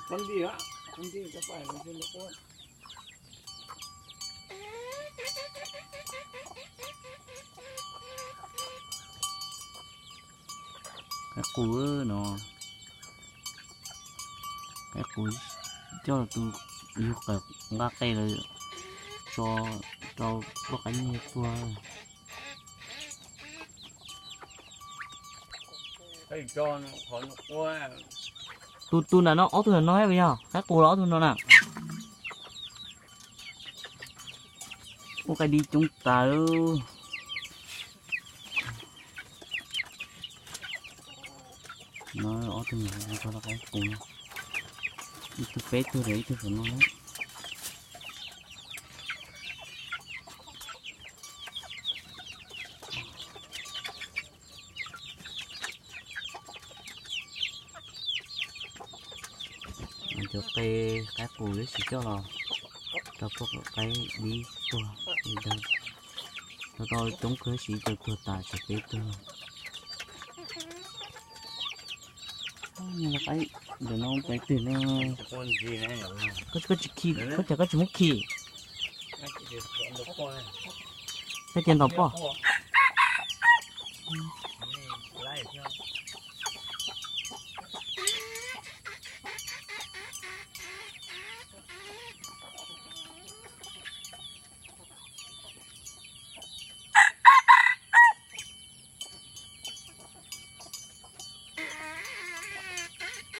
Qaib qus no, qaib qus coj tus yug nqa qe lawm tso rau poj qaib nyiag tuag. Tus, tus nram no, ob tug nram no yog qaib qus los ob tug no na. Ua qaib dib coob tas. No ob tug nram no, qaib qus no, ib tug peb tug, ib tug saum no na. Cov qe qaib qus tab sis coj los rau poj qaib dib tuag. Tau tau coob kawg tab sis cov tuag tas tshuav peb tug. Ntawm no peb tug no. Koj, koj tsis khi, koj cas koj tsis muab khi? Koj cia ntaus poj.